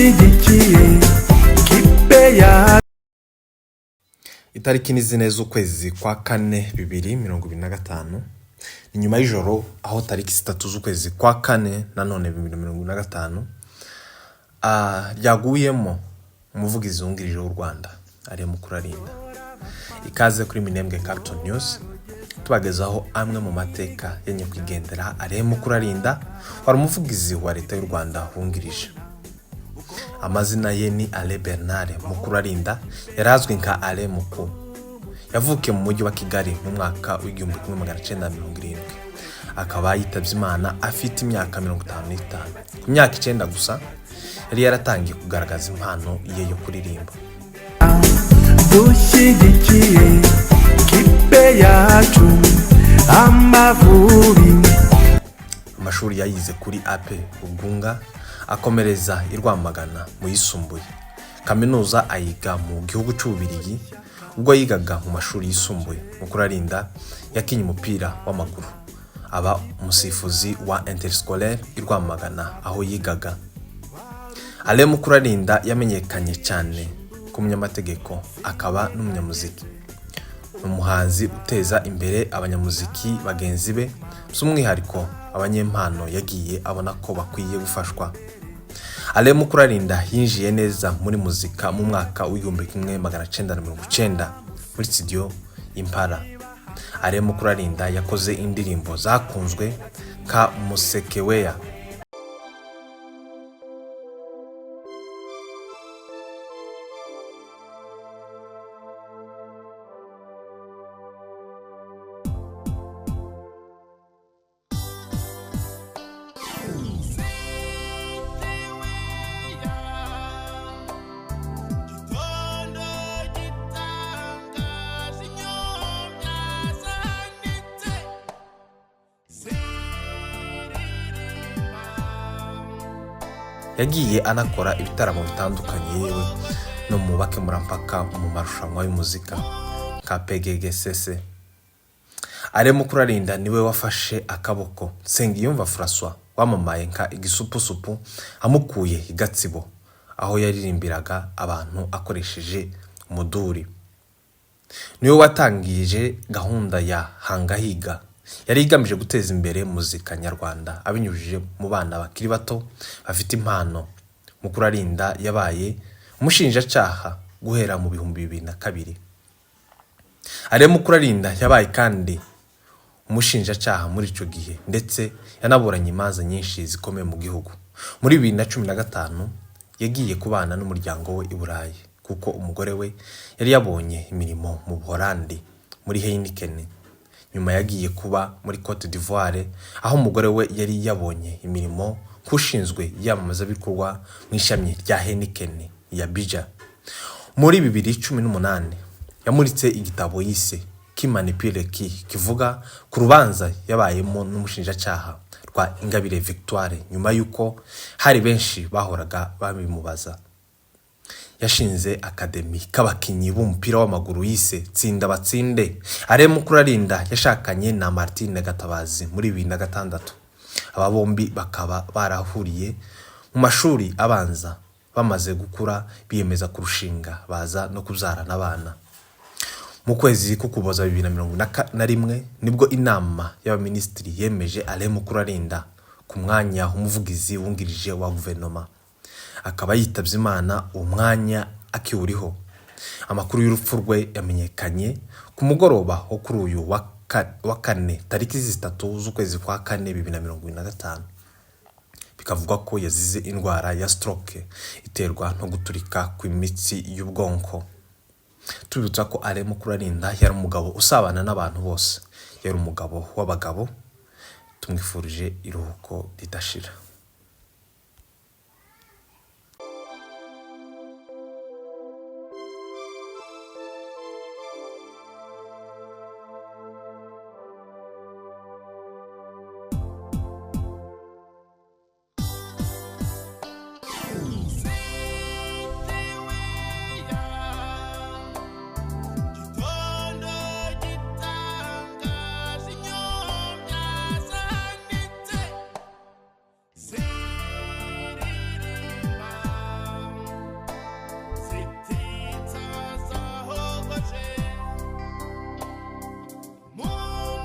Dushyigikiye kipe ya Itariki ni 4 z'ukwezi kwa kane 2025. Ni nyuma y'ijoro aho tariki 3 z'ukwezi kwa kane nanone 2025 ryaguyemo umuvugizi wungirije w'u Rwanda Alain Mukurarinda. Ikaze kuri Minembwe Capital News, tubagezaho amwe mu mateka ya nyakwigendera Alain Mukurarinda, wari umuvugizi wa leta y'u Rwanda wungirije. Amazina ye ni Alain Bernard Mukurarinda, yari azwi nka Alain Muku. Yavukiye mu mujyi wa Kigali mu mwaka w'1970, akaba yitabye Imana afite imyaka 55. Ku myaka 9 gusa yari yaratangiye kugaragaza impano ye yo kuririmba. Dushyigikiye kipe yacu Amavubi. Amashuri yayize kuri AP Rugunga, akomereza i Rwamagana mu yisumbuye. Kaminuza ayiga mu gihugu cy'Ububiligi. Ubwo yigaga mu mashuri yisumbuye, Mukurarinda yakinnye umupira w'amaguru, aba umusifuzi wa interscolaire i Rwamagana aho yigaga. Alain Mukurarinda yamenyekanye cyane nk'umunyamategeko akaba n'umunyamuziki. Ni umuhanzi uteza imbere abanyamuziki bagenzi be, by'umwihariko abanyempano yagiye abona ko bakwiye gufashwa. Alain Mukurarinda yinjiye neza muri muzika mu mwaka w'1990 muri studio Impala. Alain Mukurarinda yakoze indirimbo zakunzwe nka Musekeweya, Gitondo gitangaje inyombya zanditse ziririmba. Yagiye anakora ibitaramo bitandukanye, yewe no mu bakemurampaka mu marushanwa y'umuzika nka PGGSS. Alain Mukurarinda niwe wafashe akaboko Nsengiyumva François wamamaye nka Igisupusupu, amukuye i Gatsibo aho yaririmbiraga abantu akoresheje umuduri. Niwe watangije gahunda ya Hangahiga yari igamije guteza imbere muzika nyarwanda abinyujije mu bana bakiri bato bafite impano. Mukurarinda yabaye umushinjacyaha guhera mu 2002. Alain Mukurarinda yabaye kandi umushinjacyaha muri icyo gihe, ndetse yanaburanye imanza nyinshi zikomeye mu gihugu. Muri 2015 yagiye kubana n'umuryango we i Burayi, kuko umugore we yari yabonye imirimo mu Buholandi muri Heineken. Nyuma yagiye kuba muri Cote d'Ivoire, aho umugore we yari yabonye imirimo nk'ushinzwe iyamamazabikorwa mu ishami rya Heineken ya Bija. Muri 2018 yamuritse igitabo yise Qui manipule qui, kivuga ku rubanza yabayemo n'umushinjacyaha rwa Ingabire Victoire, nyuma y'uko hari benshi bahoraga babimubaza. Yashinze akademi k'abakinnyi b'umupira w'amaguru yise Tsinda Batsinde. Alain Mukurarinda yashakanye na Martine Gatabazi muri 2006. Aba bombi bakaba barahuriye mu mashuri abanza, bamaze gukura biyemeza kurushinga, baza no kubyarana abana. Mu kwezi k'Ukuboza 2021 nibwo inama y'abaminisitiri yemeje Alain Mukurarinda ku mwanya w'umuvugizi wungirije wa guverinoma, akaba yitabye Imana uwo mwanya akiwuriho. Amakuru y'urupfu rwe yamenyekanye ku mugoroba wo kuri uyu wa kane tariki 3 z'ukwezi kwa kane 2025. Bikavugwa ko yazize indwara ya stroke iterwa no guturika kw'imitsi y'ubwonko. Tubibutsa ko Alain Mukurarinda yari umugabo usabana n'abantu bose, yari umugabo w'abagabo. Tumwifurije iruhuko ridashira.